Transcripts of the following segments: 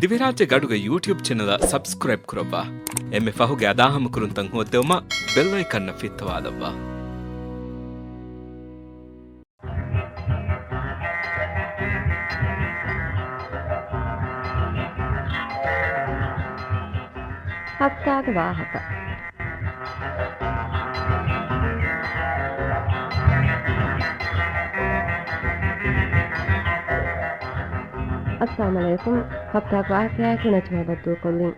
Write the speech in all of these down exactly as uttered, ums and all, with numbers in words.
ދިވެހިރާއްޖޭގެ އަޑުގެ ޔޫޓިއުބް ޗެނަލަށް ސަބްސްކްރައިބް ކުރައްވާ. އެންމެ ފަހުގެ އަދާހަމަކުރުންތައް ހޯއްދެވުމަށް ބެލް އައިކަންއަށް ފިއްތަވާލައްވާ. ހަފްތާގެ ވާހަކަ. އައްސަލާމު ޢަލައިކުމް. ހަފްތާގެ ވާހަކަޔާއެކު ނަޖްމާ ބައްދޫ ކޮށްލިން.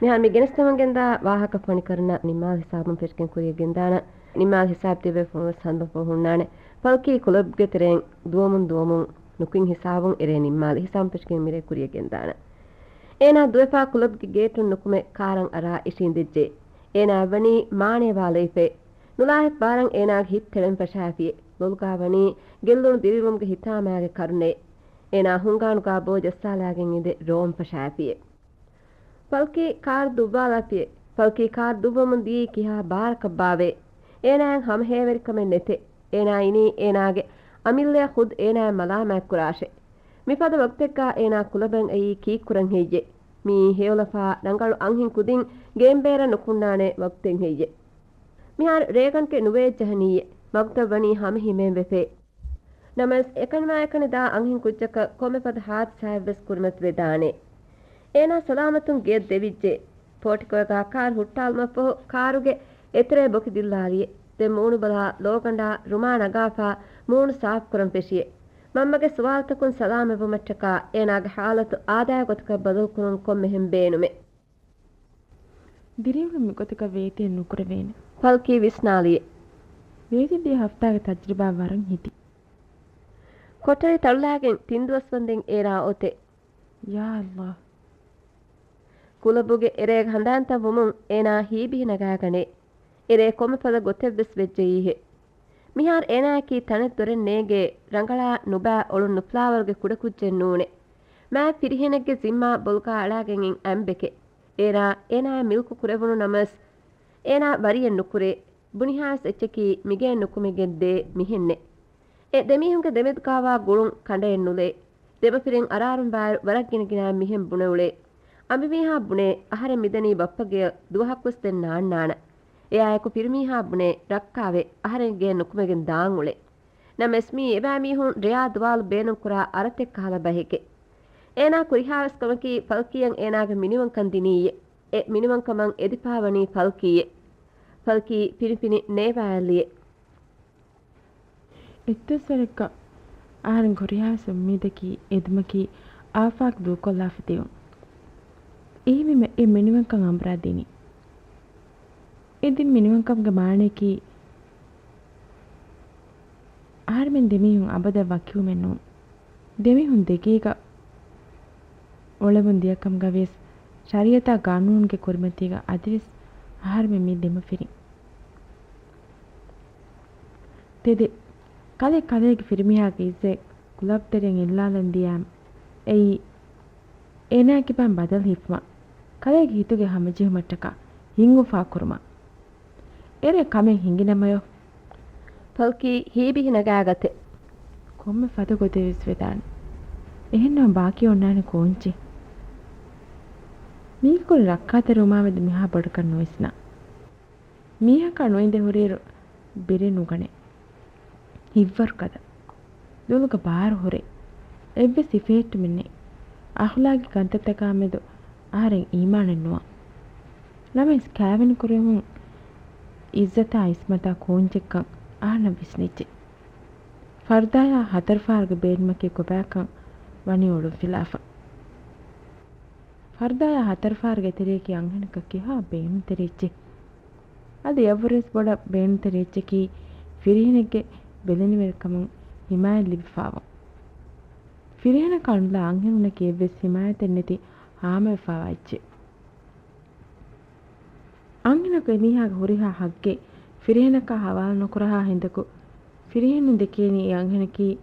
މިހާރު މި ގެނެސްދެމުން ގެންދާ ވާހަކަ ފޮނިކުރަން ނިންމާލި ހިސާބުން ފެށިގެން ކުރިޔަށް ގެންދާނަން. ނިންމާލި ހިސާބު ތިބޭފުޅުން ވެސް ހަނދުމަފުޅު ހުންނާނެ. ފަލްކީ ކުލަބްގެ ތެރެއިން ދުވަމުން ދުވަމުން ނުކުތް ހިސާބުން އެރޭ ނިންމާލި ހިސާބުން ފެށިގެން މިރޭ ކުރިޔަށް ގެންދާނަން. އޭނާ ދުވެފާ ކުލަބްގެ ގޭޓުން ނުކުމެ ކާރަށް އަރާ އިށީނދެއްޖެ. އޭނާއަށް ވަނީ މާނަޔަށް ވާލެވިފައެއް. ނުލާހިފަ ބާރަށް އޭނާގެ ހިތް ތެޅެން ފަށާފިއެ. ލޮލުގާ ވަނީ ގެއްލުނު ދިރިއުޅުމުގެ ހިތާމައިގެ ކަރުނައެއް. އޭނާ ހުންގާނުގާ ބޯ ޖައްސާލާގެން އިނދެ ރޯން ފަށާފިއެ. ފަލްކީ ކާރު ދުއްވާލާފިއެ. ފަލްކީ ކާރު ދުއްވަމުން ދިޔީ ކިހާ ބާރަކަށްބާވޭ؟ އޭނާއަށް ހަމަހޭވެރިކަމެއް ނެތެ. އޭނާ އިނީ އޭނާގެ އަމިއްލަޔަށް ޚުދް އޭނާއަށް މަލާމާތްކުރާށޭ. މިފަދަ ވަގުތެއްގާ އޭނާ ކުލަބަށް އައީ ކީއްކުރަން ހެއްޔޭ؟ މިއީ ހެޔޮލަފާ ރަނގަޅު އަންހެން ކުދިން ގޭންބޭރަށް ނުކުންނާނެ ވަގުތެއް ހެއްޔޭ؟ މިހާރު ރޭގަންގެ ނުވައެއް ޖަހަނީއޭ. ވަގުތަށް ވަނީ ހަމަހިމޭން ވެފައޭ. ނަމަވެސް އެކަނިވާ އެކަނި ދާ އަންހެން ކުއްޖަކަށް ކޮންމެ ފަދަ ހާދިސާއެއްވެސް ކުރިމަތިވެދާނެ. އޭނާ ސަލާމަތުން ގެޔަށް ދެވިއްޖެ. ޕޯޓިކޯގާ ކާރު ހުއްޓާލުމަށްފަހު ކާރުގެ އެތެރޭ ބޮކި ދިއްލާލިއެ. ދެން މޫނުބަލާ ލޯގަނޑާ ރުމާ ނަގާފާ މޫނު ސާފުކުރަން ފެށިއެ. މަންމަގެ ސުވާލުތަކުން ސަލާމަތްވުމަށްޓަކާ އޭނާގެ ހާލަތު އާދައިގެ ގޮތަކަށް ބަދަލުކުރުން ކޮންމެހެން ބޭނުމެއް. ދިރިއުޅުން މިގޮތަކަށް ވޭތީ ނުކުރެވޭނެ. ފަލްކީ ވިސްނާލިއެ. ވޭތި ދިޔަ ހަފްތާގެ ތަޖްރިބާ ވަރަށް ހިތި. ކޮޓަރި ތަޅުލާގެން ތިން ދުވަސް ވަންދެން އޭރާ އޮތެ. ޔާ އައްލާ. ކުލަބުގެ އެރޭގަ ހަނދާންތައް ވުމުން އޭނާ ހީބިހި ނަގާގަނޭ. އެރޭ ކޮންމެ ފަދަ ގޮތެއްވެސް ވެއްޖެއީހޭ. މިހާރު އޭނާއަކީ ތަނެއް ދޮރެއް ނޭނގޭ ރަނގަޅާ ނުބައި އޮޅުން ނުފުލާވަރުގެ ކުޑަކުއްޖެއް ނޫނޭ. މާތް ފިރިހެނެއްގެ ޒިންމާ ބޮލުގާ އަޅާގެން އިން އަނބެކެ. އޭނާ، އޭނާއަށް މިލްކު ކުރެވުނު ނަމަވެސް، އޭނާ ވަރިއެއް ނުކުރޭ. ބުނިހާވެސް އެއްޗަކީ މިގޭން ނުކުމެގެން ދޭ މިހެންނޭ. އެ ދެމީހުންގެ ދެމެދުގާވާ ގުޅުން ކަނޑައެއް ނުލޭ. ދެމަފިރިން އަރާރުން ބާއިރު ވަރަށް ގިނަގިނައިން މިހެން ބުނެއުޅޭ. އަނބިމީހާ ބުނޭ، އަހަރެން މިދަނީ ބައްޕަގެއަށް ދުވަހަކުވެސް ދެން ނާންނާނަ. އެއާއެކު ފިރިމީހާ ބުނޭ، ރައްކާވޭ، އަހަރެން ގޭން ނުކުމެގެން ދާން އުޅޭ. ނަމަވެސް މީ އެބައިމީހުން ރެޔާ ދުވާލު ބޭނުންކުރާ އަރަތެއް ކަހަލަ ބަހެކެ. އޭނާ ކުރިހާވެސް ކަމަކީ ފަލްކީއަށް އޭނާގެ މިނިވަންކަން ދިނީއޭ. އެ މިނިވަންކަމަށް އެދިފާވަނީ ފަލްކީއޭ. ފަލްކީ ފިނިފިނި ނޭވާއެއްލިއޭ. އެއްދުވަސްވަރެއްގަ އަހަރެން ކުރިހާވެސް އުއްމީދަކީ އެދުމަކީ އާފާގު ދޫކޮށްލާފަ ދިއުން. އެހެންވީމަ އެ މިނިވަންކަން އަނބުރާ ދިނީ. އެ ދިން މިނިވަންކަމުގެ މާނަޔަކީ އަހަރެމެން ދެމީހުން އަބަދަށް ވަކިވުމެއް ނޫން. ދެމީހުން ދެކޭގަ އުޅެމުން ދިޔަކަމުގަ ވިޔަސް، ޝަރީއަތާ ގާނޫނުގެ ކުރިމަތީގަ އަދިވެސް އަހަރެމެން މީ ދެމަފިރިން. ތެދެއް، ކަލޭ ކަލޭގެ ފިރިމީހާގެ އިއްޒަތް ކުލަބް ތެރެއިން އެއްލާލަން ދިޔައިމަ، އެއީ އޭނާގެ ކިބައިން ބަދަލު ހިފުމަށް، ކަލޭގެ ހިތުގެ ހަމަޖެހުމަށްޓަކާ ހިތްއުފާ ކުރުމަށް. އެރޭ ކަމެއް ހިނގި ނަމަޔޯ. ފަލްކީ ހީބިހި ނަގާގަތެ. ކޮންމެ ފަދަ ގޮތެއް ވެސް ވެދާނެ. އެހެންނަމަ ބާކީ އޮންނާނެ ކޯންޗެއް؟ މީގެ ކުރިން ރައްކާތެރިވުމާމެދު މިހާ ބޮޑަކަށް ނުވިސްނާ. މީހަކާ ނުއިނދެ ހުރިއިރު ބެރެއް ނުގަނޭ. ހިތްވަރު ގަދަ. ލޮލުގަ ބާރު ހުރޭ. އެއްވެސް ހިފެހެއްޓުމެއް ނެތް. އަޚްލާގީ ކަންތައްތަކާމެދު އަހަރެން އީމާނެއް ނުވާ. ނަމަވެސް ކާވެނި ކުރެވުމުން އިއްޒަތާ އިސްމަތާ ކޯންޗެއްކަން އަހަންނަށް ވިސްނިއްޖެ. ފަރުދާޔާ ހަތަރު ފަހަރުގެ ބޭނުމަކީ ކޮބާކަން ވަނީ އޮޅުންފިލާފަ. ފަރުދާޔާ ހަތަރު ފަހަރުގެ ތެރެއަކީ އަންހެނަކަށް ކިހާ ބޭނުންތެރި އެއްޗެއް؟ އަދި އެއަށްވުރެސް ބޮޑަށް ބޭނުންތެރި އެއްޗަކީ ފިރިހެނެއްގެ ބެލެނިވެރިކަމުން ހިމާޔަތް ލިބިފާވުން. ފިރިހެނަކާ ނުލާ އަންހެނުންނަކީ އެއްވެސް ހިމާޔަތެއް ނެތި ހާމަވެފާވާ އެއްޗެއް. އަންހެނަކު އެމީހާގެ ހުރިހާ ހައްގެއް ފިރިހެނަކާ ހަވާލު ނުކުރަހާ ހިނދަކު، ފިރިހެނުން ދެކޭނީ އެ އަންހެނަކީ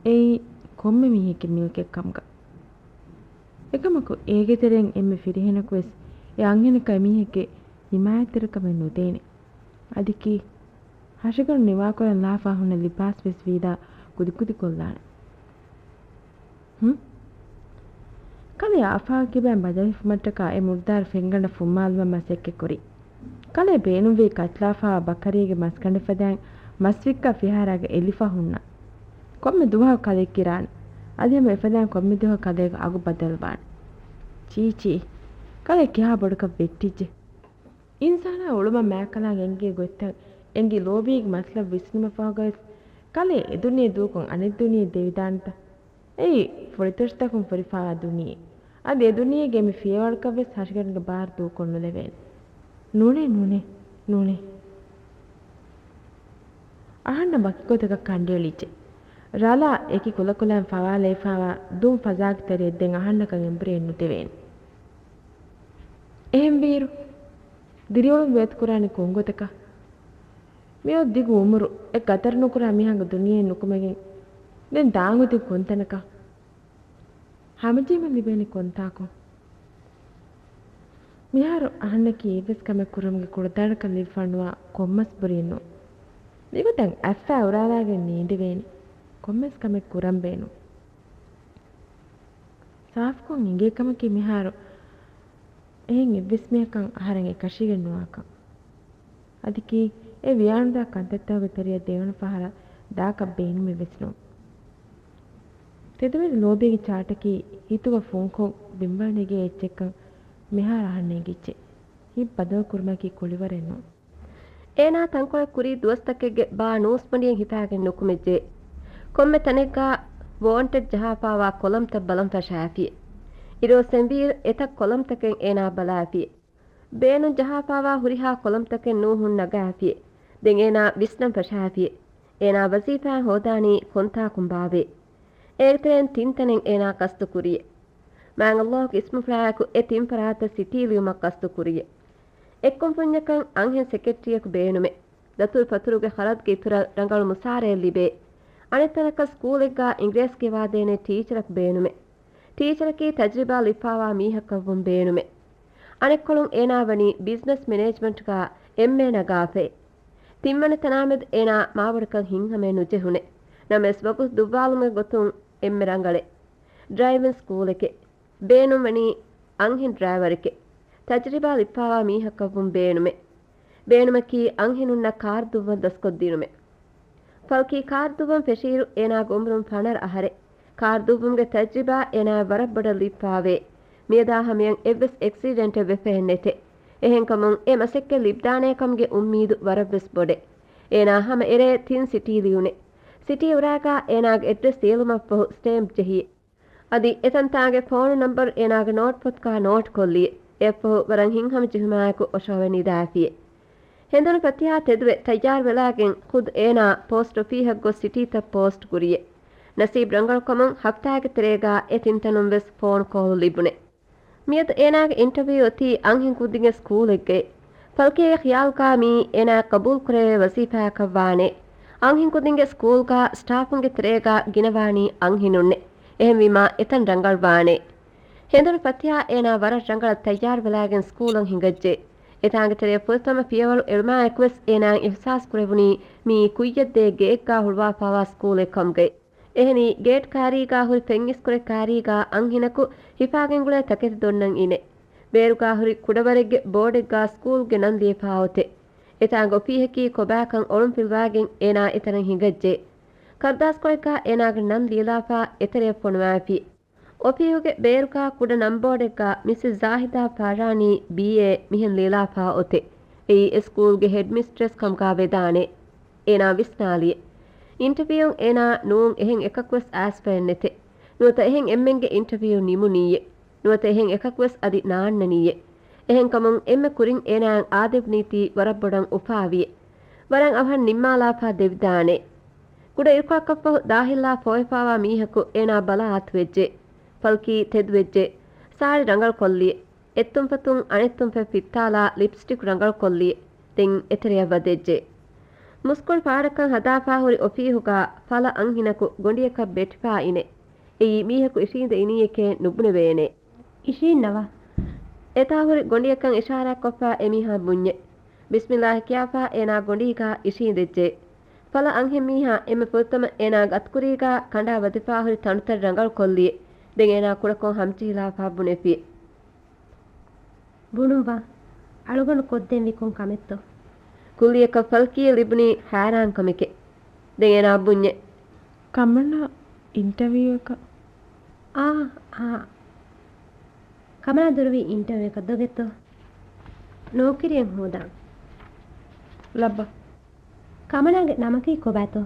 އެއީ ކޮންމެ މީހެއްގެ މިލްކެއް ކަމުގަ. އެކަމަކު، އޭގެ ތެރެއިން އެންމެ ފިރިހެނަކު ވެސް އެ އަންހެނަކަށް އެމީހެއްގެ ހިމާޔަތްތެރިކަމެއް ނުދޭނެ. އަދި ކީ؟ ހަށިގަނޑު ނިވާކުރަން ލާފާ ހުންނަ ލިބާސް ވެސް ވީދާ ކުދިކުދި ކޮށްލާނެ. ހުން؟ ކަލޭ އާފާގެ ކިބައިން ބަދަލު ހިފުމަށްޓަކާ އެ މުރުދާރު ފެންގަނޑަށް ފުއްމާލުމަށް މަސައްކަތް ކުރި. ކަލޭ ބޭނުންވީ ކަތްލާފާ ބަކަރީގެ މަސްގަނޑެއް ފަދައިން މަސްވިއްކާ ފިހާރާގަ އެލިފަ ހުންނަ. ކޮންމެ ދުވަހަކު ކަލޭ ކިރާނެ. އަދި ހަމަ އެފަދައިން ކޮންމެ ދުވަހަކު ކަލޭގެ އަގު ބަދަލުވާނެ. ޗީ ޗީ. ކަލޭ ކިހާ ބޮޑަކަށް ވެއްޓިއްޖެ. އިންސާނާ އުޅުމަށް މާތްކަލާނގެ އެނގޭ ގޮތްތައް އެނގި ލޯބީގެ މަތްލަބު ވިސްނުމަށްފަހުގަވެސް ކަލޭ އެ ދުނިޔެ ދޫކޮށް އަނެއް ދުނިޔެ ދެވިދާނެތަ؟ އެއީ ފުރިތަށިތަކުން ފުރިފާވާ ދުނިޔެ. އަދި އެ ދުނިޔޭގެ އެންމެ ފިޔަވަޅަކަށްވެސް ހަށިގަނޑުގެ ބާރު ދޫކޮށް ނުލެވޭނެ. ނޫނޭ، ނޫނޭ، ނޫނޭ. އަހަންނަށް ވަކިގޮތަކަށް ކަނޑައެޅިއްޖެ. ރަލާ އެކި ކުލަކުލައިން ފަވާލައިފާވާ ދުން ފަޒާގެ ތެރެއަށް ދެން އަހަންނަކަށް އެނބުރިއެއް ނުދެވޭނެ. އެހެންވީއިރު، ދިރިއުޅުން ވޭތުކުރާނީ ކޮންގޮތަކަށް؟ މިއޮތް ދިގު އުމުރު އެ ގަދަރު ނުކުރާ މީހާގެ ދުނިޔެއެއް ނުކުމެގެން ދެން ދާން އޮތީ ކޮންތަނަކަށް؟ ހަމަޖެހިމަށް ލިބޭނީ ކޮންތާކު؟ މިހާރު އަހަންނަކީ އެއްވެސް ކަމެއް ކުރުމުގެ ކުޅަދާނަކަން ލިބިފައިނުވާ ކޮންމަސް ބުރިއެއް ނޫން. މިގޮތަށް އަތްފައި އުރާލާގެން ނޭނދެވޭނެ. ކޮންމެސް ކަމެއް ކުރަން ބޭނުން. ސާފުކޮށް އެނގޭ ކަމަކީ މިހާރު އެހެން އެއްވެސް މީހަކަށް އަހަރެން އެކަށީގެން ނުވާކަން. އަދި ކީ އެ ވިޔާނުދާ ކަންތައްތަކުގެ ތެރެއަށް ދެވަނަ ފަހަރަށް ދާކަށް ބޭނުމެއް ވެސް ނޫން. ތެދުމެދު ލޯބީގެ ޗާޓަކީ ހިތުގަ ފުންކޮށް ބިންވަޅަށް ނެގޭ އެއްޗެއްކަން މިހާރު އަހަންނަށް އެނގިއްޖެ. ހިތް ބަދަލު ކުރުމަކީ ކުޅިވަރެއް ނޫން. އޭނާ ތަންކޮޅެއް ކުރީ ދުވަސްތަކެއްގެ ބާ ނޫސް ބަނޑިއެއް ހިފާގެން ނުކުމެއްޖެ. ކޮންމެ ތަނެއްގަ ވޯންޓެޑް ޖަހާފާވާ ކޮލަމްތައް ބަލަން ފަށާފިއެ. އިރުއޮއްސެންވީއިރު އެތައް ކޮލަމްތަކެއް އޭނާ ބަލާފިއެ. ބޭނުން ޖަހާފާވާ ހުރިހާ ކޮލަމްތަކެއް ނޫހުން ނަގާފިއެ. ދެން އޭނާ ވިސްނަން ފަށާފިއެ. އޭނާ ވަޒީފާއެއް ހޯދާނީ ކޮންތާކުން ބާވޭ؟ އޭގެ ތެރެއިން ތިން ތަނެއް އޭނާ ގަސްތު ކުރިއެ. މާތް ﷲ ގެ އިސްމުފުޅާއެކު އެ ތިން ފަރާތަށް ސިޓީ ލިޔުމަށް ގަސްތު ކުރިއެ. އެއްކުންފުންޏަކަށް އަންހެން ސެކްރެޓަރީއަކު ބޭނުމެ. ދަތުރުފަތުރުގެ ޚަރަދުގެ އިތުރަށް ރަނގަޅު މުސާރައެއް ލިބޭ. އަނެއްތަނަކަށް ސްކޫލެއްގަ އިނގިރޭސި ކިޔަވާދޭނެ ޓީޗަރަކު ބޭނުމެ. ޓީޗަރަކީ ތަޖްރިބާ ލިބިފާވާ މީހަކަށްވުން ބޭނުމެ. އަނެއްކޮޅުން އޭނާ ވަނީ ބިޒްނަސް މެނޭޖްމަންޓްގަ އެމްއޭ ނަގާފައި. ތިންވަނަ ތަނާމެދު އޭނާ މާބޮޑަކަށް ހިތްހަމައެއް ނުޖެހުނެ. ނަމަވެސް ވަގުތު ދުއްވާލުމުގެ ގޮތުން އެންމެ ރަނގަޅެއް. ޑްރައިވިން ސްކޫލެކޭ. ބޭނުންވަނީ އަންހެން ޑްރައިވަރެކޭ. ތަޖްރިބާ ލިބިފާވާ މީހަކަށްވުން ބޭނުމެ. ބޭނުމަކީ އަންހެނުންނަށް ކާރު ދުއްވަން ދަސްކޮށްދިނުމެ. ފަލްކީ ކާރު ދުއްވަން ފެށިއިރު އޭނާގެ އުމުރުން ފަނަރަ އަހަރެއް. ކާރު ދުއްވުމުގެ ތަޖްރިބާ އޭނާއަށް ވަރަށް ބޮޑަށް ލިބިފާވޭ. މިއަދާ ހަމަޔަށް އެއްވެސް އެކްސިޑެންޓެއް ވެފައެއް ނެތޭ. އެހެންކަމުން އެ މަސައްކަތް ލިބިދާނޭކަމުގެ އުއްމީދު ވަރަށްވެސް ބޮޑޭ. އޭނާ ހަމަ އެރޭ ތިން ސިޓީ ލިޔުނެ. ސިޓީ އުރާގާ އޭނާގެ އެޑްރެސް ދިޔަލުމަށްފަހު ސްޓޭމްޕް ޖެހި. އަދި އެތަންތާނގެ ފޯނު ނަންބަރު އޭނާގެ ނޯޓް ފޮތުގާ ނޯޓް ކޮށްލި. އެއަށްފަހު ވަރަށް ހިތްހަމަޖެހުމާއެކު އޮށޯވެ ނިދާފި. ހެނދުނު ފަތިހާ ތެދުވެ ތައްޔާރުވެލާގެން ޚުދު އޭނާ ޕޯސްޓް އޮފީހަށް ގޮސް ސިޓީތައް ޕޯސްޓް ކުރިއެ. ނަސީބް ރަނގަޅުކަމުން ހަފްތާގެ ތެރޭގާ އެ ތިންތަނުން ވެސް ފޯނު ކޯލު ލިބުނެ. މިއަދު އޭނާގެ އިންޓަވިއު އޮތީ އަންހެން ކުދިންގެ ސްކޫލެއްގައި. ފަލްކީގެ ޚިޔާލުގާ މިއީ އޭނާ ޤަބޫލުކުރެވޭ ވަޒީފާއަކަށް ވާނެ. އަންހެން ކުދިންގެ ސްކޫލްގާ ސްޓާފުންގެ ތެރޭގާ ގިނަވާނީ އަންހެނުންނެ. އެހެންވީމާ އެތަން ރަނގަޅުވާނެ. ހެނދުނު ފަތިހާ އޭނާ ވަރަށް ރަނގަޅަށް ތައްޔާރުވެލާގެން ސްކޫލަށް ހިނގައްޖެ. އެތާނގެ ތެރެއަށް ފުރަތަމަ ފިޔަވަޅު އެޅުމާއެކުވެސް އޭނާއަށް އިޙްސާސް ކުރެވުނީ މިއީ ކުއްޔަށްދޭ ގެއެއްގާ ހުޅުވާފާވާ ސްކޫލެއް ކަމުގައި. އެހެނީ، ގޭޓް ކާރީގާ ހުރި ފެންއިސްކުރެ ކާރީގާ އަންހެނަކު ހިފާގެންގުޅޭ ތަކެތި ދޮންނަން އިނެ. ބޭރުގާ ހުރި ކުޑަވަރެއްގެ ބޯޑެއްގާ ސްކޫލްގެ ނަން ލިޔެފާ އޮތެ. އެތާނގެ އޮފީހަކީ ކޮބާކަން އޮޅުންފިލުވާގެން އޭނާ އެތަނަށް ހިނގައްޖެ. ކަރުދާސްކޮޅެއްގާ އޭނާގެ ނަން ލިޔެލާފާ އެތެރެއަށް ފޮނުވާފި. އޮފީހުގެ ބޭރުގާ ކުޑަ ނަންބޯޑެއްގާ މިސިސް ޒާހިދާ ފާރާނީ ބީއޭ މިހެން ލިޔެލާފާ އޮތެ. އެއީ އެ ސްކޫލްގެ ހެޑްމިސްޓްރެސް ކަމުގާ ވެދާނެ. އޭނާ ވިސްނާލިއެ. އިންޓަވިއުން އޭނާ ނޫން އެހެން އެކަކުވެސް އައިސްފައެއް ނެތެ. ނުވަތަ އެހެން އެންމެންގެ އިންޓަވިއު ނިމުނީއެ. ނުވަތަ އެހެން އެކަކުވެސް އަދި ނާންނަނީއެ. އެހެންކަމުން އެންމެ ކުރިން އޭނާއަށް އާދެވުނީތީ ވަރަށް ބޮޑަށް އުފާވިއެ. ވަރަށް އަވަހަށް ނިންމާލާފާ ދެވިދާނެ. ކުޑަ އިރުކޮޅަކަށްފަހު ދާހިލްލާ ފޯވެފާވާ މީހަކު އޭނާ ބަލާ އާތުވެއްޖެ. ފަލްކީ ތެދުވެއްޖެ. ސާޅި ރަނގަޅު ކޮށްލިއެ. އެއްތުންފަތުން އަނެއްތުންފަތް ފިއްތާލާ ލިޕްސްޓިކް ރަނގަޅުކޮށްލި. ދެން އެތެރެއަށް ވަދެއްޖެ. މުސްކުޅި ފާޑަކަށް ހަދާފާ ހުރި އޮފީހުގާ ފަލަ އަންހެނަކު ގޮނޑިއަކަށް ބެޓިފާ އިނެ. އެއީ މީހަކު އިށީނދެ އިނީއެކޭ ނުބުނެވޭނެ. އިށީންނަވާ. އެތާ ހުރި ގޮނޑިއަކަށް އިޝާރާތްކޮށްފާ އެމީހާ ބުންޏެ. ބިސްމިއްލާހި ކިޔާފާ އޭނާ ގޮނޑީގާ އިށީނދެއްޖެ. ފަލަ އަންހެންމީހާ އެންމެ ފުރަތަމަ އޭނާ ގަތުކުރީގާ ކަނޑާ ވަދެފާ ހުރި ތަނުތައް ރަނގަޅުކޮށްލި. ދެން އޭނާ ކުޑަކޮށް ހަމަޖެހިލާފަ ބުނެފި. ބުނުއްވާ، އަޅުގަނޑު ކޮށްދޭންވީ ކޮން ކަމެއްތޯ؟ ކުއްލިއަކަށް ފަލްކީއަށް ލިބުނީ ހައިރާން ކަމެކޭ. ދެން އޭނާ ބުންޏެ. ކަމަނާ އިންޓަވިއުއަކަށް. އާ، އާ. ކަމަނާ ދުރުވި އިންޓަވިއުއަކަށް ދޮގެއްތޯ؟ ނޯކިރިއެއް ހޯދާން. ލައްބަ. ކަމަނާގެ ނަމަކީ ކޮބާތޯ؟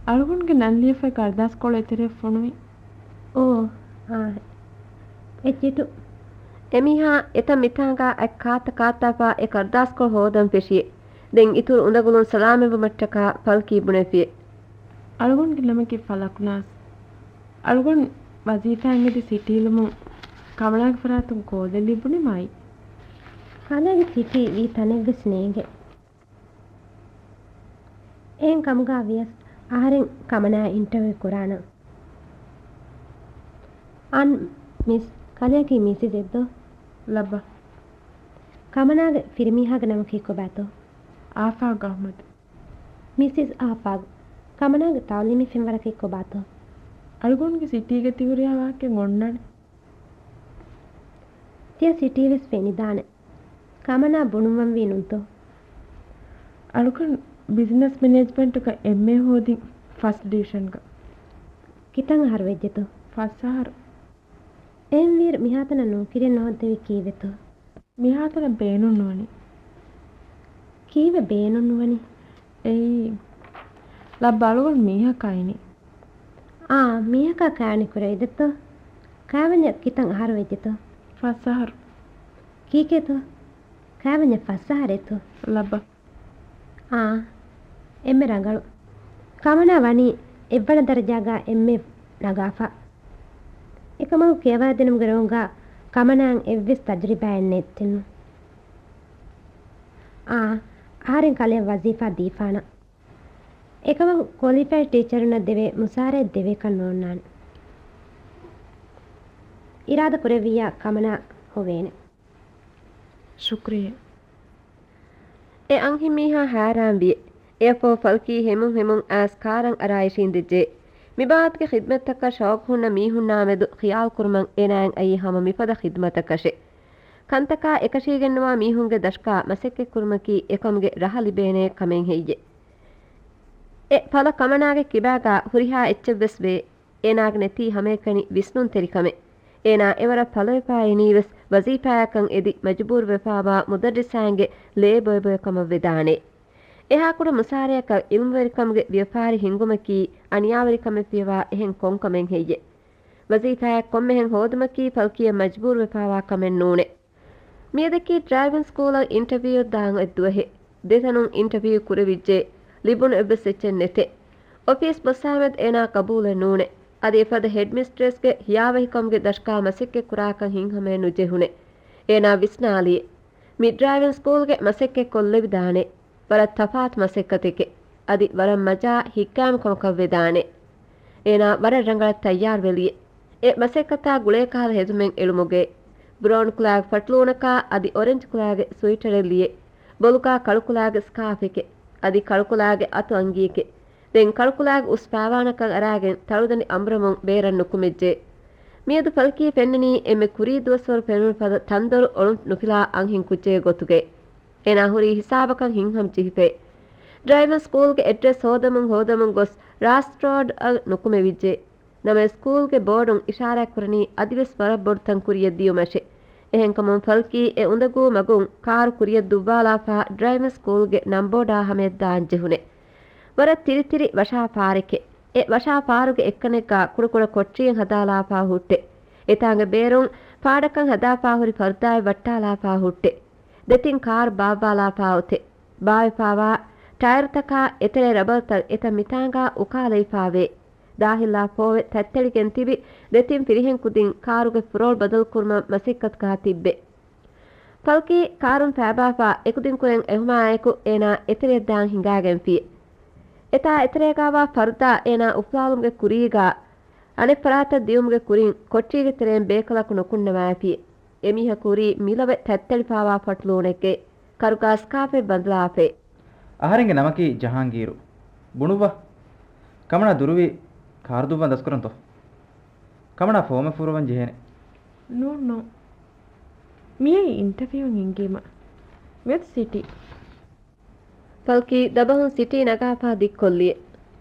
އަޅުގަނޑުގެ ނަން ލިޔެފައި ކަރުދާސްކޮޅު އެތެރެއަށް ފޮނުވި. އޯ، އާ. އެއްޗިޓު. އެމީހާ އެތަން މިތާނގާ އަތް ކާތަ ކާތާފާ އެ ކަރުދާސްކޮޅު ހޯދަން ފެށިއެ. ދެން އިތުރު އުނދަގުލުން ސަލާމަތްވުމަށްޓަކާ ފަލްކީ ބުނެފިއެ. އަޅުގަނޑުގެ ނަމަކީ ފަލަކުނާސް. އަޅުގަނޑު ވަޒީފާއިން އެދި ސިޓީލުމުން ކަމަނާގެ ފަރާތުން ކޯލެއް ލިބުނީމާއި. ކަލޭގެ ސިޓީ ވީ ތަނެއްވެސް ނޭނގެ. އެހެން ކަމުގަ ވިޔަސް އަހަރެން ކަމަނާ އިންޓަވިއު ކުރާނަން. އަން މިސް، ކަލެއަކީ މިސިސް އެއްދޯ؟ ލައްބަ. ކަމަނާގެ ފިރިމީހާގެ ނަމަކީ ކޮބާތޯ؟ އާފާގު އަހްމަދު. މިސިސް އާފާގު. ކަމަނާގެ ތައުލީމީ ފެންވަރަކީ ކޮބާތޯ؟ އަޅުގަނޑުގެ ސިޓީގަ ތިހުރިހާ ވާހަކައެއް އޮންނާނެ. ތިޔަ ސިޓީވެސް ފެނިދާނެ. ކަމަނާ ބުނުއްވަންވީ ނޫންތޯ؟ އަޅުގަނޑު ބިޒްނަސް މެނޭޖްމަންޓުގަ އެމްއޭ ހޯދިން ފަސްޓް ޑިވިޝަންގަ. ކިތަން އަހަރު ވެއްޖެތޯ؟ ފަސް އަހަރު. އެހެންވީއިރު މިހާތަނަށް ނޯކިރިއެއް ނުހޯއްދެވީ ކީއްވެތޯ؟ މިހާތަނަށް ބޭނުން ނުވަނީ. ކީއްވެ ބޭނުން ނުވަނީ؟ އެއީ، ލައްބަ އަޅުގަނޑު މީހަކާ އިނީ. އާ، މީހަކާ ކާނި ކުރެވިދެއްތޯ؟ ކާވެންޏަށް ކިތަން އަހަރު ވެއްޖެތޯ؟ ފަސް އަހަރު. ކީކޭތޯ؟ ކާވެންޏަށް ފަސް އަހަރޭތޯ؟ ލައްބަ. އާ، އެންމެ ރަނގަޅު. ކަމަނާ ވަނީ އެއްވަނަ ދަރަޖާގަ އެންމެ ނަގާފަ. އެކަމަކު ކިޔަވާދިނުމުގެ ރޮނގުގަ ކަމަނާއަށް އެއްވެސް ތަޖުރިބާއެއް ނެތްތިންނު. އާ، އަހަރެން ކަލެއަށް ވަޒީފާ ދީފާނަން. އެކަމަކު ކޮލިފައިޑް ޓީޗަރުންނަށް ދެވޭ މުސާރައެއް ދެވޭކަށް ނޯންނާނެ. އިރާދަ ކުރެއްވިއްޔާ ކަމަނާ ހޮވޭނެ. ޝުކްރިއްޔާ. އެ އަންހެންމީހާ ހައިރާންވިއެ. އެއަށްފަހު ފަލްކީ ހެމުން ހެމުން އައިސް ކާރަށް އަރާ އިށީނދެއްޖެ. މިބާވަތުގެ ޚިދްމަތްތަކަށް ޝައުޤު ހުންނަ މީހުންނާމެދު ޚިޔާލުކުރުމަށް އޭނާއަށް އައީ ހަމަ މިފަދަ ޚިދްމަތަކަށެ. ކަންތަކާ އެކަށީގެންނުވާ މީހުންގެ ދަށުގާ މަސައްކަތްކުރުމަކީ އެކަމުގެ ރަހަ ލިބޭނޭ ކަމެއް ހެއްޔެ؟ އެ ފަލަ ކަމަނާގެ ކިބާގާ ހުރިހާ އެއްޗެއްވެސް ވޭ. އޭނާގެ ނެތީ ހަމައެކަނި ވިސްނުންތެރިކަމެއް. އޭނާ އެވަރަށް ފަލަވެފާ އިނީވެސް ވަޒީފާއަކަށް އެދި މަޖުބޫރުވެފާވާ މުދައްރިސާއިންގެ ލޭ ބޮއެބޮއެ ކަމަށް ވެދާނެ. އެހާކުޑަ މުސާރަޔަކަށް އިލްމުވެރިކަމުގެ ވިޔަފާރި ހިންގުމަކީ އަނިޔާވެރިކަމެއް ފިޔަވާ އެހެން ކޮންކަމެއް ހެއްޔެ؟ ވަޒީފާއެއް ކޮންމެހެން ހޯދުމަކީ ފަލްކީއަށް މަޖްބޫރުވެފާވާ ކަމެއް ނޫނެ. މިއަދަކީ ޑްރައިވިން ސްކޫލަށް އިންޓަވިއުއަށް ދާން އޮތް ދުވަހެއް. ދެތަނުން އިންޓަވިއު ކުރެވިއްޖެ. ލިބުނު އެއްވެސް އެއްޗެއް ނެތެ. އޮފީސް ބޮއްސާމެދު އޭނާ ޤަބޫލެއް ނޫނެ. އަދި އެފަދަ ހެޑްމިސްޓްރެސްގެ ހިޔާވަހިކަމުގެ ދަށުގާ މަސައްކަތް ކުރާކަށް ހިތްހަމައެއް ނުޖެހުނެ. އޭނާ ވިސްނާލިއެ. މި ޑްރައިވިން ސްކޫލްގެ މަސައްކަތް ކޮށްލެވިދާނެ. ވަރަށް ތަފާތު މަސައްކަތެކެ. އަދި ވަރަށް މަޖާ ހިތްގައިމު ކަމަކަށް ވެދާނެ. އޭނާ ވަރަށް ރަނގަޅަށް ތައްޔާރުވެލިއެ. އެ މަސައްކަތާ ގުޅޭ ކަހަލަ ހެދުމެއް އެޅުމުގެ. ބްރައުން ކުލާގެ ފަޓުލޫނަކާ އަދި އޮރެންޖް ކުލާގެ ސުވިޓަރެއް ލިޔެ. ބޮލުގާ ކަޅުކުލާގެ ސްކާފެކެ. އަދި ކަޅުކުލާގެ އަތު އަނގީކެ. ދެން ކަޅުކުލާގެ އުސް ފާވާނަކަށް އަރާގެން ތަޅުދަނޑި އަނބުރަމުން ބޭރަށް ނުކުމެއްޖެ. މިއަދު ފަލްކީ ފެންނަނީ އެންމެ ކުރީ ދުވަސްވަރު ފެނުނު ފަދަ ތަންދޮރު އޮޅުން ނުފިލާ އަންހެން ކުއްޖެއްގެ ގޮތުގައި. އޭނާ ހުރީ ހިސާބަކަށް ހިތްހަމަޖެހިފައި. ޑްރައިވަރ ސްކޫލްގެ އެޑްރެސް ހޯދަމުން ހޯދަމުން ގޮސް ރާސްޓް ރޯޑްއަށް ނުކުމެވިއްޖެ. ނަމަވެސް ސްކޫލްގެ ބޯޑުން އިޝާރާތްކުރަނީ އަދިވެސް ވަރަށް ބޮޑު ތަން ކުރިޔަށް ދިޔުމަށެ. އެހެންކަމުން ފަލްކީ އެ އުނދަގޫ މަގުން ކާރު ކުރިޔަށް ދުއްވާލާފާ ޑްރައިވަރ ސްކޫލްގެ ނަންބޯޑާ ހަމަޔަށް ދާން ޖެހުނެ. ވަރަށް ތިރިތިރި ވަށާ ފާރެކެ. އެ ވަށާ ފާރުގެ އެއްކަނެއްގާ ކުޑަކުޑަ ކޮޓަރިއެއް ހަދާލާފާ ހުއްޓެ. އެތާނގެ ބޭރުން ފާޑަކަށް ހަދާފާ ހުރި ފަރުދާއެއް ވައްޓާލާފާ ހުއްޓެ. ދެތިން ކާރު ބާއްވާލާފާ އޮތެ. ބާވެފާވާ ޓަޔަރުތަކާ އެތެރޭ ރަބަރުތައް އެތައް މިތާނގާ އުކާލައިފާވޭ. ދާހިއްލާ ފޯވެ ތަތްތެޅިގެން ތިބި ދެތިން ފިރިހެން ކުދިން ކާރުގެ ފުރޯލް ބަދަލުކުރުމަށް މަސައްކަތުގާ ތިއްބެ. ފަލްކީ ކާރުން ފައިބާފާ އެކުދިން ކުރެން އެހުމާއެކު އޭނާ އެތެރެއަށް ދާން ހިނގާގެންފި. އެތާ އެތެރޭގާވާ ފަރުދާ އޭނާ އުފުލާލުމުގެ ކުރީގާ އަނެއް ފަރާތަށް ދިޔުމުގެ ކުރިން ކޮޓަރީގެ ތެރެއިން ބޭކަލަކު ނުކުންނަވާފި. އެމީހަކު ހުރީ މިލޮބެ ތަތްތެޅިފާވާ ފަޓުލޫނެއްގެ. ކަރުގާ ސްކާފެއް ބަނދުލާފައި. އަހަރެންގެ ނަމަކީ ޖަހާންގީރު. ބުނުއްވާ. ކަމަނާ ދުރުވި ކާރު ދުއްވަން ދަސްކުރަންތޯ؟ ކަމަނާ ފޯމެއް ފުރަވަން ޖެހޭނެ. ނޫން، ނޫން. މިއީ އިންޓަވިއުން އެންގީމަ. މިއަދު ސިޓީ. ފަލްކީ ދަބަހުން ސިޓީ ނަގާފާ ދިއްކޮށްލިއެ.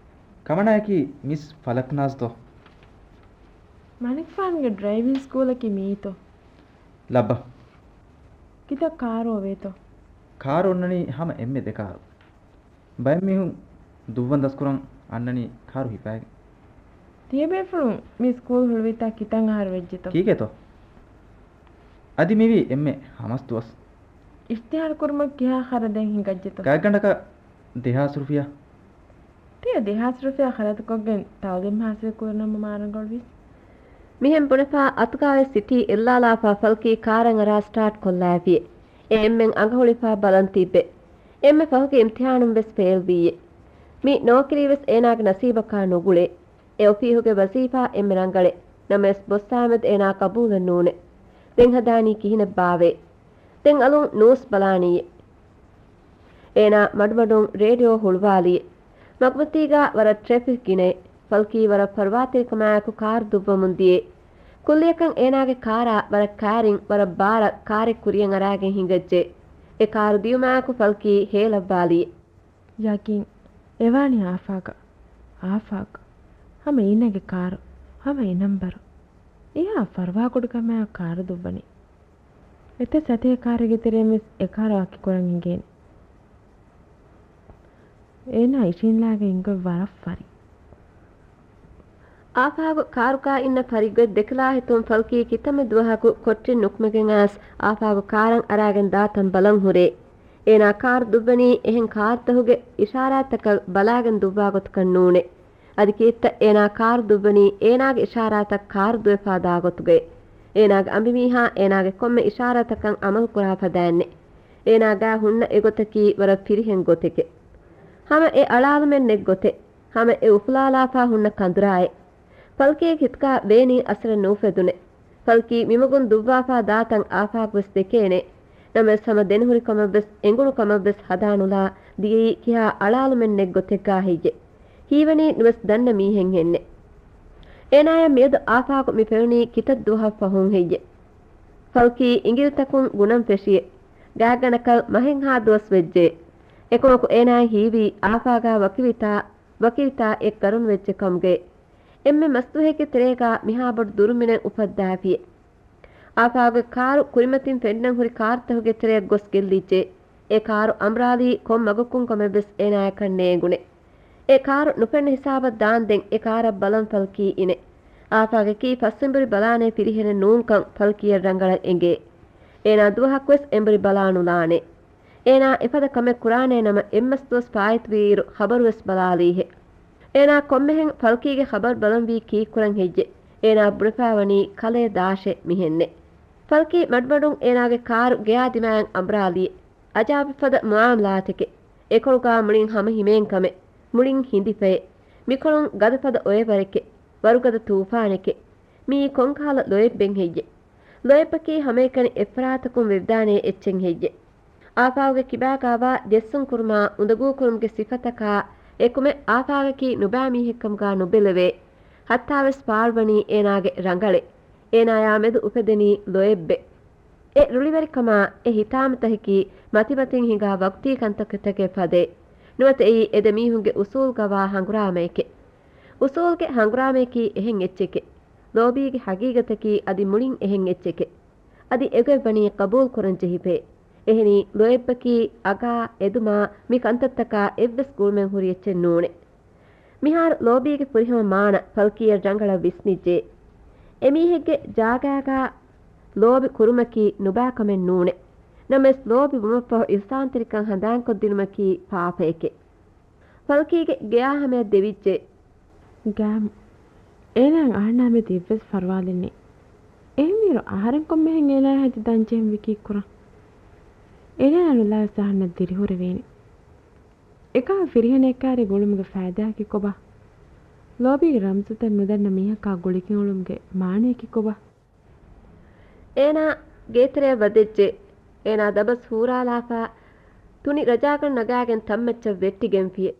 ކަމަނާއަކީ މިސް ފަލަކްނާޒްތޯ؟ މަނިކުފާނުގެ ޑްރައިވިން ސްކޫލަކީ މިއީތޯ؟ ލައްބަ. ކިތައް ކާރު އޮވޭތޯ؟ ކާރު އޮންނަނީ ހަމަ އެންމެ ދެ ކާރު. ބައެއް މީހުން ދުއްވަން ދަސްކުރަން އަންނަނީ ކާރު ހިފާގެން. ތިޔަބޭފުޅުން މި ސްކޫލް ހުޅުވިތާ ކިތައް އަހަރު ވެއްޖެތޯ؟ ކީކޭތޯ؟ އަދި މިވީ އެންމެ ހަމަސް ދުވަސް. އިޝްތިހާރު ކުރުމަށް ކިހާ ޚަރަދެއް ހިނގައްޖެތޯ؟ ގާތްގަނޑަކަށް ދެހާސް ރުފިޔާ. ތިޔަ ދެހާސް ރުފިޔާ ޚަރަދުކޮށްގެން ތައުލީމް ހާސިލް ކުރަން މަ މާރަނގަޅުވީސް. މިހެން ބުނެފާ އަތުގާވެސް ސިޓީ އެއްލާލާފާ ފަލްކީ ކާރަށް އަރާ ސްޓާޓް ކޮށްލާފިއެ. އެ އެންމެން އަނގަހުޅިފާ ބަލަން ތިއްބެ. އެންމެ ފަހުގެ އިމްތިހާނުން ވެސް ފެއިލް ވީއެ. މި ނޯކިރީ ވެސް އޭނާގެ ނަސީބަކާ ނުގުޅޭ. އެ އޮފީހުގެ ވަޒީފާ އެންމެ ރަނގަޅޭ. ނަމަވެސް ބޮސް އާމެދު އޭނާ ޤަބޫލެއް ނޫނޭ. ދެން ހަދާނީ ކިހިނެއްބާވޭ؟ ދެން އަލުން ނޫސް ބަލާނީއޭ. އޭނާ މަޑުމަޑުން ރޭޑިއޯ ހުޅުވާލިއޭ. މަގުމަތީގާ ވަރަށް ޓްރެފިކް ގިނައޭ. ފަލްކީ ވަރަށް ފަރުވާތެރިކަމާއެކު ކާރު ދުއްވަމުން ދިޔައޭ. ކުއްލިއަކަށް އޭނާގެ ކާރާ ވަރަށް ކައިރިން ވަރަށް ބާރަށް ކާރެއް ކުރިޔަށް އަރާގެން ހިނގައްޖެ. އެ ކާރު ދިޔުމާއެކު ފަލްކީ ހޭލައްވާލިއޭ. ޔަގީން، އެވާނީ އާފާގަ. އާފާގަ. ހަމަ އޭނާގެ ކާރު، ހަމަ އެ ނަންބަރު. އެހާ ފަރުވާކުޑަކަމާއެކު ކާރު ދުއްވަނީ. އެތައް ސަތޭކަ ކާރެއްގެ ތެރެއިން ވެސް އެ ކާރު އަކި ކުރަން އެނގޭނެ. އޭނާ އިށީންލާގެ އިންގޮތް ވަރަށް ފަރި. އާފާގު ކާރުގާ އިންނަ ފަރިގޮތް ދެކިލާ ހިތުން ފަލްކީ ކިތަންމެ ދުވަހަކު ކޮޓަރިން ނުކުމެގެން އައިސް އާފާގު ކާރަށް އަރާގެން ދާތަން ބަލަން ހުރޭ. އޭނާ ކާރު ދުއްވަނީ އެހެން ކާރުތަކުގެ އިޝާރާތްތަކަށް ބަލާގެން ދުއްވާ ގޮތަކަށް ނޫނޭ. އަދި ކީއްތަ އޭނާ ކާރު ދުއްވަނީ އޭނާގެ އިޝާރާތަށް ކާރު ދުވެފާ ދާ ގޮތުގައި. އޭނާގެ އަނބިމީހާ އޭނާގެ ކޮންމެ އިޝާރާތަކަށް އަމަލު ކުރާ ފަދައިންނެ. އޭނާ ގާ ހުންނަ އެގޮތަކީ ވަރަށް ފިރިހެން ގޮތެކެ. ހަމަ އެ އަޅާލުމެއް ނެތް ގޮތެއް. ހަމަ އެ އުފުލާލާފާ ހުންނަ ކަނދުރާއެއް. ފަލްކީގެ ހިތުގާ ވޭނީ އަސަރެއް ނޫފެދުނެ. ފަލްކީ މިމަގުން ދުއްވާފާ ދާތަން އާފާގު ވެސް ދެކޭނެ. ނަމަވެސް ހަމަ ދެނެހުރި ކަމަށް ވެސް އެނގުނު ކަމަށް ވެސް ހަދާނުލާ ދިޔައީ ކިހާ އަޅާލުމެއް ނެތް ގޮތެއްގާ ހެއްޔެ؟ ހީވަނީ ނުވެސް ދަންނަ މީހެއްހެންނެ. އޭނާޔަށް މިއަދު އާފާގު މި ފެނުނީ ކިތައް ދުވަހަށް ފަހުން ހެއްޔެ؟ ފަލްކީ އިނގިލިތަކުން ގުނަން ފެށިއޭ. ގާތްގަނޑަކަށް މަހެއްހާ ދުވަސް ވެއްޖެ. އެކަމަކު އޭނާ ހީވީ އާފާގާ ވަކިވިތާ، ވަކިވިތާ އެއް ގަރުނު ވެއްޖެ ކަމުގައި. އެންމެ މަސްދުވަހެއްގެ ތެރޭގާ މިހާ ބޮޑު ދުރުމިނެއް އުފައްދާފިއޭ. އާފާގުގެ ކާރު ކުރިމަތިން ފެންނަން ހުރި ކާރުތަކުގެ ތެރެއަށް ގޮސް ގެއްލިއްޖެ. އެ ކާރު އަނބުރާލީ ކޮން މަގުކުން ކަމެއް ވެސް އޭނާޔަކަށް ނޭނގުނެ. އެ ކާރު ނުފެންނަ ހިސާބަށް ދާންދެން އެ ކާރަށް ބަލަން ފަލްކީ އިނެ. އާފާގަކީ ފަސްއެނބުރި ބަލާނޭ ފިރިހެނެއް ނޫންކަން ފަލްކީއަށް ރަނގަޅަށް އެނގޭ. އޭނާ ދުވަހަކުވެސް އެނބުރި ބަލާނުލާނެ. އޭނާ އެފަދަ ކަމެއް ކުރާނޭ ނަމަ އެއްމަސް ދުވަސް ފާއިތުވީއިރު ޚަބަރުވެސް ބަލާލީހެ. އޭނާ ކޮންމެހެން ފަލްކީގެ ޚަބަރު ބަލަންވީ ކީއްކުރަން ހެއްޔެ؟ އޭނާ ބުނެފާވަނީ ކަލޭ ދާށޭ މިހެންނެ. ފަލްކީ މަޑުމަޑުން އޭނާގެ ކާރު ގެޔާ ދިމާއަށް އަނބުރާލިއެ. އަޖާބެއްފަދަ މުއާމަލާތެކެ. އެކޮޅުގާ މުޅިން ހަމަ ހިމޭން ކަމެއް. މުޅިން ހިނދިފައެއް. މިކޮޅުން ގަދަފަދަ އޮއެވަރެކެ. ވަރުގަދަ ތޫފާނެކެ. މިއީ ކޮންކަހަލަ ލޮއެއްބެއް ހެއްޔެ؟ ލޮއެއްބަކީ ހަމައެކަނި އެއްފަރާތަކުން ވެވިދާނޭ އެއްޗެއް ހެއްޔެ؟ އާފާގުގެ ކިބާގާވާ ޖެއްސުން ކުރުމާ އުނދަގޫކުރުމުގެ ސިފަތަކާ އެކުމެ އާފާގަކީ ނުބައި މީހެއްކަމުގާ ނުބެލެވޭ. ހައްތާވެސް ފާޅުވަނީ އޭނާގެ ރަނގަޅެއް. އޭނާޔާ މެދު އުފެދެނީ ލޮއެއްބެއް. އެ ރުޅިވެރިކަމާ، އެ ހިތާމަތަކަކީ މަތިމަތިން ހިނގާ ވަގުތީ ކަންތަކުތަކެއް ފަދައިން. ނުވަތަ އެއީ އެ ދެ މީހުންގެ އުސޫލްގަވާ ހަނގުރާމައެކެ. އުސޫލްގެ ހަނގުރާމަޔަކީ އެހެން އެއްޗެކެ. ލޯބީގެ ހަގީގަތަކީ އަދި މުޅިން އެހެން އެއްޗެކެ. އަދި އެގޮތްވަނީ ޤަބޫލު ކުރަން ޖެހިފައެ. އެހެނީ ލޯތްބަކީ އަގާ އެދުމާ މި ކަންތައްތަކާ އެއްވެސް ގުޅުމެއް ހުރި އެއްޗެއް ނޫނެ. މިހާރު ލޯބީގެ ފުރިހަމަ މާނަ ފަލްކީއަށް ރަނގަޅަށް ވިސްނިއްޖެ. އެމީހެއްގެ ޖާގާގާ ލޯބި ކުރުމަކީ ނުބާ ކަމެއް ނޫނެ. ނަމަވެސް ލޯބި ވުމަށްފަހު އިޙްސާންތެރިކަން ހަނދާންކޮށްދިނުމަކީ ޕާޕައެކެ. ފަލްކީގެ ގެޔާ ހަމަޔަށް ދެވިއްޖެ. ގާމް. އޭނާއަށް އަހަންނާމެދު އެއްވެސް ފަރުވާލެއް ނެތް. އެހެންވީއިރު އަހަރެން ކޮންމެހެން އޭނާއާ ހައްދި ދާން ޖެހެން ވީ ކީއްކުރަން؟ އޭނާއާ ނުލާވެސް އަހަންނަށް ދިރިހުރެވޭނެ. އެކާ ފިރިހެނެއްކާރި ގުޅުމުގެ ފައިދާއަކީ ކޮބާ؟ ލޯބީގެ ރަމްޒުތައް ނުދަންނަ މީހަކާ ގުޅިގެން އުޅުމުގެ މާނަޔަކީ ކޮބާ؟ އޭނާ ގޭތެރެއަށް ވަދެއްޖެ. އޭނާ ދަބަސް ހޫރާލާފާ، ތުނި ރަޖާގަނޑު ނަގާގެން ތަންމައްޗަށް ވެއްޓިގެންފިއެ.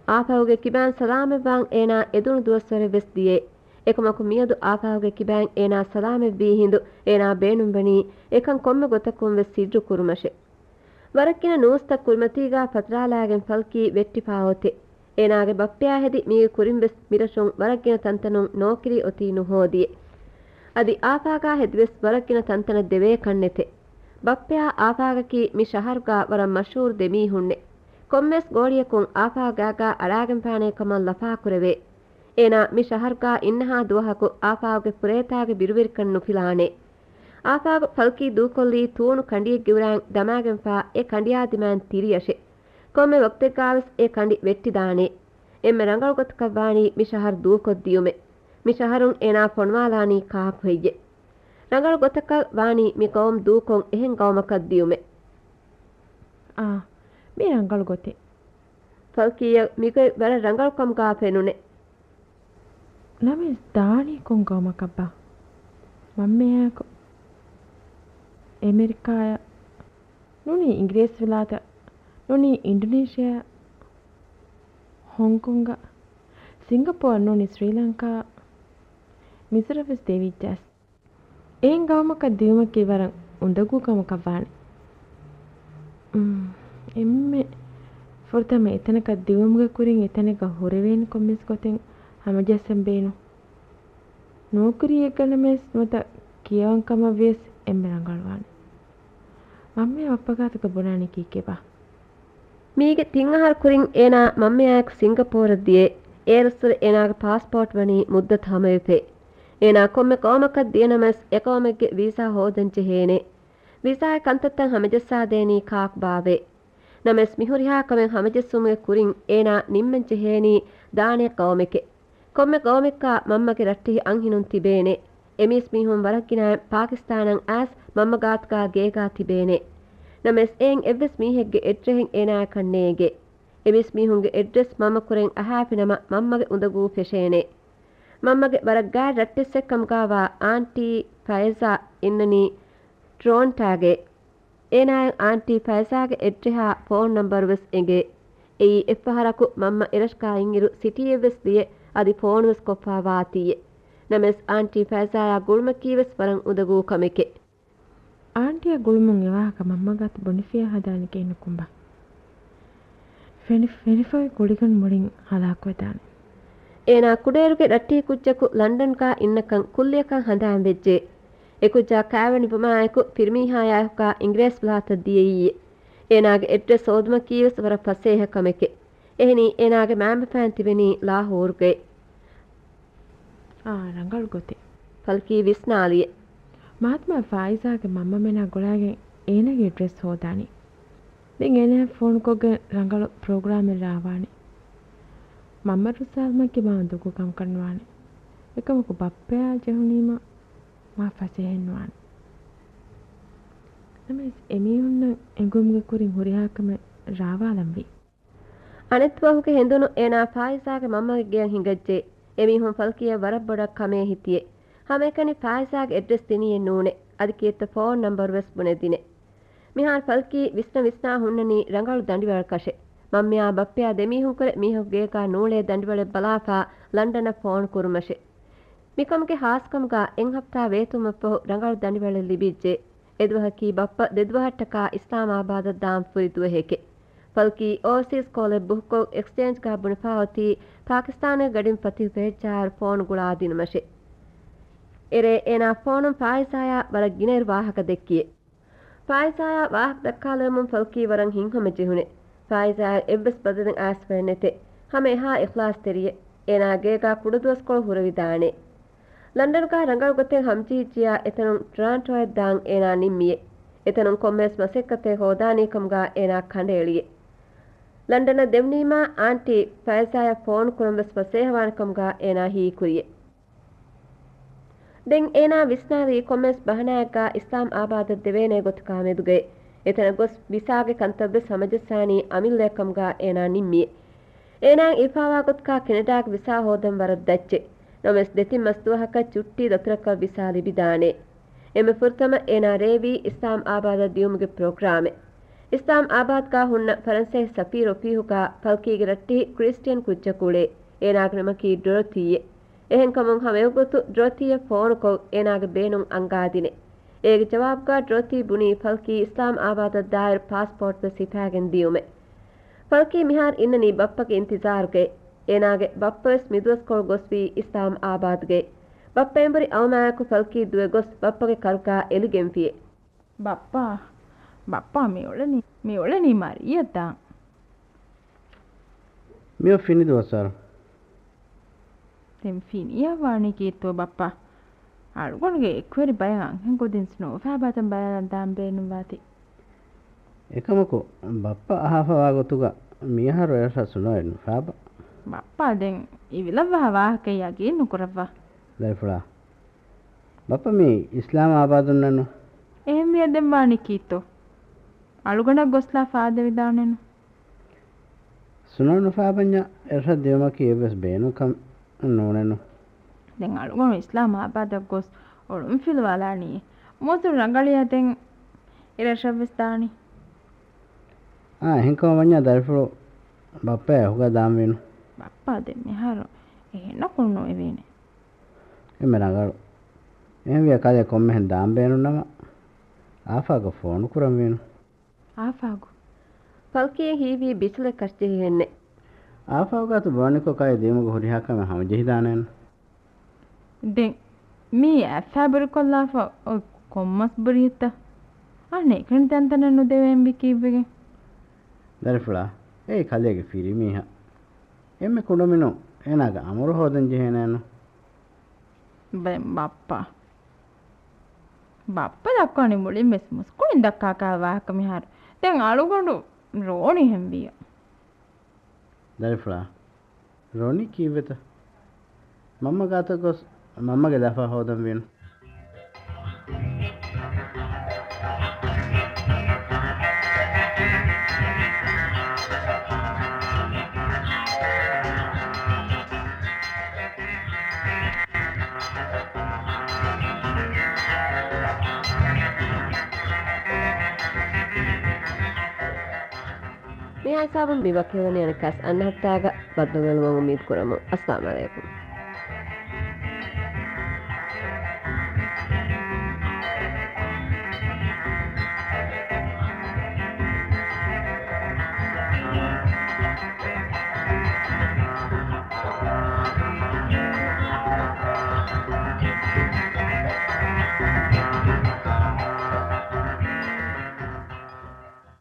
އާފާގުގެ ކިބާން ސަލާމަތްވާން އޭނާ އެދުނު ދުވަސްވަރެއް ވެސް ދިޔައެ. އެކަމަކު މިއަދު އާފާގުގެ ކިބައިން އޭނާ ސަލާމަތްވީ ހިނދު އޭނާ ބޭނުންވަނީ އެކަން ކޮންމެ ގޮތަކުން ވެސް ސިއްރު ކުރުމަށެ. ވަރަށް ގިނަ ނޫސްތައް ކުރިމަތީގާ ފަލްކީ ވެއްޓިފާ އޮތެ. އޭނާގެ ބައްޕަޔާ ހެދި މީގެ ކުރިން ވެސް މިރަށުން ވަރަށް ގިނަ ތަންތަނުން ނޯކިރީ އޮތީ ނުހޯދިއެ. އަދި އާފާގާ ހެދިވެސް ވަރަށް ގިނަ ތަންތަނަށް ދެވޭ ކަންނެތެ. ބައްޕަޔާ އާފާގަކީ މި ޝަހަރުގާ ވަރަށް މަޝްހޫރު ދެމީހުންނެ. ކޮންމެސް ގޯޅިއަކުން އާފާގާގާ އަޅާގެންފާނޭ ކަމަށް ލަފާކުރެވޭ. އޭނާ މި ޝަހަރުގާ އިންނަހާ ދުވަހަކު އާފާގުގެ ފުރޭތާގެ ބިރުވެރިކަން ނުފިލާނެ. އާފާގު ފަލްކީ ދޫކޮށްލީ ތޫނު ކަނޑިއެއްގެ އުރާން ދަމާގެންފާ އެ ކަނޑިއާ ދިމާން ތިރިއަށެ. ކޮންމެ ވަގުތެއްގާވެސް އެ ކަނޑި ވެއްޓިދާނެ. އެންމެ ރަނގަޅު ގޮތަކަށް ވާނީ މި ޝަހަރު ދޫކޮށްދިޔުމެ. މި ޝަހަރުން އޭނާ ފޮނުވާލާނީ ކާކު ހެއްޔެ؟ ރަނގަޅު ގޮތަކަށް ވާނީ މި ގައުމު ދޫކޮށް އެހެން ގައުމަކަށް ދިޔުމެ. އާ، މި ރަނގަޅު ގޮތެއް. ފަލްކީއަށް މިގޮތް ވަރަށް ރަނގަޅު ކަމުގާ ފެނުނެ. ނަމަވެސް ދާނީ ކޮން ގައުމަކަށްބާ؟ މަންމަޔާއެކު އެމެރިކާއަށް، ނޫނީ އިނގިރޭސިވިލާތަށް، ނޫނީ އިންޑޮނޭޝިއާއަށް، ހޮންކޮންގަށް، ސިންގަޕޯރަށް، ނޫނީ ސްރީލަންކާއަށް، މިސުރަށް ވެސް ދެވިއްޖާސް. އެހެން ގައުމަކަށް ދިޔުމަކީ ވަރަށް އުނދަގޫ ކަމަކަށް ވާނެ. އުން، އެންމެ ފުރަތަމަ އެތަނަކަށް ދިއުމުގެ ކުރިން އެތަނެއްގަ ހުރެވޭނެ ކޮންމެސް ގޮތެއް ހަމަޖައްސަން ބޭނުން. ނޯކުރީއެއްގަ ނަމަވެސް ނުވަތަ ކިޔަވަން ކަމަށް ވިޔަސް އެންމެ ރަނގަޅުވާނެ. މަންމަ ބައްޕަ ގާތުގަ ބުނާނީ ކީކޭބާ؟ މީގެ ތިން އަހަރު ކުރިން އޭނާ މަންމަޔާއެކު ސިންގަޕޯރަށް ދިޔަ. އޭރުއްސުރެ އޭނާގެ ޕާސްޕޯޓް ވަނީ މުއްދަތު ހަމަވެފައި. އޭނާ ކޮންމެ ގައުމަކަށް ދިޔަނަމަވެސް އެގައުމެއްގެ ވީސާ ހޯދަން ޖެހޭނެ. ވީސާގެ ކަންތައްތައް ހަމަޖައްސާދޭނީ ކާކުބާވޭ؟ ނަމަވެސް މިހުރިހާ ކަމެއް ހަމަޖެއްސުމުގެ ކުރިން އޭނާ ނިންމަން ޖެހޭނީ ދާނެ ގައުމެކޭ. ކޮންމެ ގައުމެއްގާ މަންމަގެ ރައްޓެހި އަންހެނުން ތިބޭނެ. އެމީސްމީހުން ވަރަށް ގިނައިން ޕާކިސްތާނަށް އައިސް މަންމަ ގާތުގާ ގޭގާ ތިބޭނެ. ނަމަވެސް އެއިން އެއްވެސް މީހެއްގެ އެޑްރެހެއް އޭނާއަކަށް ނޭނގޭ. އެމީސްމީހުންގެ އެޑްރެސް މަންމަ ކުރެން އަހާފިނަމަ މަންމަގެ އުނދަގޫ ފެށޭނެ. މަންމަގެ ވަރަށް ގާތް ރައްޓެއްސެއް ކަމުގާވާ އާންޓީ ފައިޒާ އިންނަނީ ޓްރޯންޓާގެ. އޭނާއަށް އާންޓީ ފައިޒާގެ އެޑްރެހާ ފޯން ނަންބަރު ވެސް އެނގޭ. އެއީ އެއްފަހަރަކު މަންމަ އެރަށުގާ އިންއިރު ސިޓީއެއް ވެސް ދިޔަ އަދި ފޯނު ވެސް ކޮށްފާ ވާތީއެއް. ނަމަވެސް އާންޓީ ފައިޒާއާ ގުޅުމަކީ ވެސް ވަރަށް އުނދަގޫ ކަމެކޭ. އާންޓީއާ ގުޅުމުން އެވާހަކަ މަންމަ ގާތު ބުނެފިޔާ ހަދާނެ ކިހިނެއްކުންބާ؟ ފެނި، ފެނިފައި ގުޅިގެން މުޅިން ހަލާކުވެދާނެ. އޭނާ ކުޑައިރުގެ ރައްޓެހި ކުއްޖަކު ލަންޑަންގާ އިންނަކަން ކުއްލިއަކަށް ހަނދާން ވެއްޖެ. އެކުއްޖާ ކާވެނިވުމާއެކު ފިރިމީހާޔާއެކުގާ އިނގިރޭސިވިލާތަށް ދިޔައީ. އޭނާގެ އެޑްރެސް ހޯދުމަކީވެސް ވަރަށް ފަސޭހަ ކަމެކޭ. އެހެނީ އޭނާގެ މައިންބަފައިން ތިބެނީ ލާހޫރުގައި. އާ، ރަނގަޅު ގޮތެއް. ފަލްކީ ވިސްނާލިއެ. މާދަމާ ފާއިޒާގެ މަންމަމެނާ ގުޅާގެން އޭނާގެ އެޑްރެސް ހޯދާނީ. ދެން އޭނާ ފޯނުކޮށްގެން ރަނގަޅު ޕްރޮގްރާމެއް ރާވާނެ. މަންމަ ރުއްސާލުމަކީ މާ އުނދަގޫ ކަމަކަށް ނުވާނެ. އެކަމަކު ބައްޕަޔާ ޖެހުނީމަ މާ ފަސޭހައެއް ނުވާނެ. ނަމަވެސް އެމީހުންނަށް އެނގުމުގެ ކުރިން ހުރިހާ ކަމެއް ރާވާލަންވީ. އަނެއްދުވަހުގެ ހެނދުނު އޭނާ ފާއިޒާގެ މަންމަގެ ގެޔަށް ހިނގައްޖެ. އެމީހުން ފަލްކީއަށް ވަރަށް ބޮޑަށް ކަމޭ ހިތިއެ. ހަމައެކަނި ފާއިޒާގެ އެޑްރެސް ދިނީއެއް ނޫނެ. އަދި ކިއެއްތަ ފޯން ނަންބަރު ވެސް ބުނެދިނެ. މިހާރު ފަލްކީ ވިސްނަ ވިސްނާ ހުންނަނީ ރަނގަޅު ދަނޑިވަޅަކަށެ. މަންމަޔާ ބައްޕަޔާ ދެމީހުންކުރެ މީހަކު ގޭގާ ނޫޅޭ ދަނޑިވަޅެއް ބަލާފާ ލަންޑަނަށް ފޯނު ކުރުމަށެ. މިކަމުގެ ހާސްކަމުގާ އެއްހަފްތާ ވޭތުވުމަށްފަހު ރަނގަޅު ދަނޑިވަޅެއް ލިބިއްޖެ. އެދުވަހަކީ ބައްޕަ ދެދުވަހަށްޓަކާ އިސްލާމް އާބާދަށް ދާން ފުރި ދުވަހެކެ. ފަލްކީ އޯވަސީސް ކޯލެއް ބުކްކޮށް އެކްސްޗޭންޖްގާ ބުނެފާ އޮތީ ޕާކިސްތާނުގެ ގަޑިން ފަތިހު ފެހެއްޗާއިރު ފޯނު ގުޅާ ދިނުމަށެ. އެރޭ އޭނާ ފޯނުން ފާއިޒާޔާ ވަރަށް ގިނައިރު ވާހަކަ ދެއްކިއެ. ފާއިޒާޔާ ވާހަކަ ދައްކާލެވުމުން ފަލްކީ ވަރަށް ހިތްހަމަ ޖެހުނެ. ފާއިޒާޔަށް އެއްވެސް ބަދަލެއް އައިސްފައެއް ނެތެ. ހަމަ އެހާ އިޚްލާޞްތެރިއެ. އޭނާ ގޭގާ ކުޑަދުވަސްކޮޅު ހުރެވިދާނެ. ލަންޑަންގާ ރަނގަޅު ގޮތެއް ހަމަޖެހިއްޖިޔާ އެތަނުން ޓޮރާންޓޯއަށް ދާން އޭނާ ނިންމިއެ. އެތަނުން ކޮންމެވެސް މަސައްކަތެއް ހޯދާނީ ކަމުގާ އޭނާ ކަނޑައެޅިއެ. ލަންޑަނަށް ދެވުނީމާ އާންޓީ ފައިޒާޔަށް ފޯނު ކުރަން ވެސް ފަސޭހަވާނެ ކަމުގާ އޭނާ ހީކުރިއެ. ދެން އޭނާ ވިސްނާލީ ކޮންމެވެސް ބަހަނާއެއްގާ އިސްލާމް އާބާދަށް ދެވޭނޭ ގޮތަކާ މެދުގައި. އެތަނަށް ގޮސް ވިސާގެ ކަންތައްވެސް ހަމަޖައްސާނީ އަމިއްލައަށް ކަމުގާ އޭނާ ނިންމިއެ. އޭނާއަށް އިރުފާވާ ގޮތަކާ ކެނެޑާގެ ވިސާ ހޯދަން ވަރަށް ދައްޗެ. ނަމަވެސް ދެތިން މަސް ދުވަހަކަށް ޗުއްޓީ ދަތުރަކަށް ވިސާ ލިބިދާނެ. އެންމެ ފުރަތަމަ އޭނާ ރޭވީ އިސްލާމް އާބާދަށް ދިޔުމުގެ ޕްރޮގްރާމެއް. އިސްލާމް އާބާދްގާ ހުންނަ ފަރަންސޭސި ސަފީރު އޮފީހުގާ ފަލްކީގެ ރައްޓެހި ކްރިސްޓިއަން ކުއްޖަކު އުޅޭ. އޭނާގެ ނަމަކީ ޑޮރޮތީއެ. އެހެންކަމުން ހަމައެގޮތު ޑޮރޮތީއަށް ފޯނުކޮށް، އޭނާގެ ބޭނުން އަންގާދިނެ. އޭގެ ޖަވާބުގަ ޑޮރޮތީ ބުނީ ފަލްކީ އިސްލާމް އާބާދަށް ދާއިރު ޕާސްޕޯޓް ވެސް ހިފާގެން ދިޔުމެ. ފަލްކީ މިހާރު އިންނަނީ ބައްޕަގެ އިންތިޒާރުގައި. އޭނާގެ ބައްޕަވެސް މިދުވަސްކޮޅު ގޮސްވީ އިސްލާމް އާބާދުގައި. ބައްޕަ އެނބުރި އައުމާއެކު ފަލްކީ ދުވެ ގޮސް ބައްޕަގެ ކަރުގާ އެލިގެންފިއެ. ބައްޕާ، ބައްޕާ މިއުޅެނީ، މިއުޅެނީ މަރިޔަށްދާން. މިއޮށް ފިނި ދުވަސްވަރު. ދެން ފިނިއަށް ވާނީ ކީއްތޯ ބައްޕާ؟ އަޅުގަނޑުގެ އެކުވެރި ބައެއް އަންހެން ކުދިންސް ނޯފާބާތަން ބަލާލަން ދާން ބޭނުންވާތީ. އެކަމަކު، ބައްޕަ އަހާފަވާ ގޮތުގަ މިއަހަރު އެރަށަށް ސުނޯއެއް ނުފާބަ. ބައްޕާ ދެން އިވިލައްވާ ވާހަކަ ޔަގީން ނުކުރައްވާ. ދަރިފުޅާ، ބައްޕަ މީ އިސްލާމް އާބާދުންނެއްނު؟ އެހެންވިޔަ ދެން ވާނީ ކީއްތޯ؟ އަޅުގަނޑަށް ގޮސްލާ ފާދެވިދާނެނު. ސުނޯ ނުފާބަންޏާ އެރަށަށް ދިޔުމަކީ އެއްވެސް ބޭނުންކަމެއް ނޫނެނު. ދެން އަޅުގަނޑު އިސްލާމް އާބާދަށް ގޮސް އޮޅުންފިލުވާލާނީ. މުވައްޒަފު ރަނގަޅިއްޔާ ދެން އެރަށަށްވެސް ދާނީ. އާ، އެހެންކަމަށް ވަންޏާ ދަރިފުޅު ބައްޕައާ އެކުގަ ދާންވީނު. ބައްޕާ ދެން މިހާރު އެހެނަކުން ނުއެވޭނެ. އެންމެ ރަނގަޅު. އެހެންވިޔަ ކަލޭ ކޮންމެހެން ދާން ބޭނުންނަމަ އާފާގަށް ފޯނު ކުރަންވީނު. އާފާގު. ފަލްކީއަށް ހީވީ ބިސްލެއް ކަށިޖެހިހެންނެއް. އާފާގު ގާތު ބުނަނިކޮށް ކަލޭ ދިޔުމުގެ ހުރިހާ ކަމެއް ހަމަޖެހިދާނެއެއްނު. ދެން މީ އަތްފައިބުރިކޮށްލާފަ އޮތް ކޮންމަސް ބުރިއެއްތަ؟ އަހަންނަށް އެކަނި ތަންތަނަށް ނުދެވޭންވީ ކީއްވެގެން؟ ދަރިފުޅާ، އެއީ ކަލޭގެ ފިރިމީހާ. އެންމެ ކުޑަމިނުން އޭނާގެ އަމުރު ހޯދަން ޖެހޭނެއެއްނު. ދެން ބައްޕަ. ބައްޕަ ދައްކަނީ މުޅިން ވެސް މުސްކުޅިން ދައްކާ ކަހަލަ ވާހަކަ މިހާރު. ދެން އަޅުގަނޑު ރޯނި ހެންވިއްޔާ. ދަރިފުޅާ، ރޮނީ ކީއްވެތަ؟ މަންމަ ގާތަށް ގޮސް މަންމަގެ ލަފާ ހޯދަންވީނު. މިހާ ހިސާބުން މި ވަކިވެވަނީ އަނެއްކާސް އަންނަ ހަފްތާގަ ބައްދަލުވެލުމަށް އުއްމީދު ކުރަމުން. އައްސަލާމް އަލައިކުމް.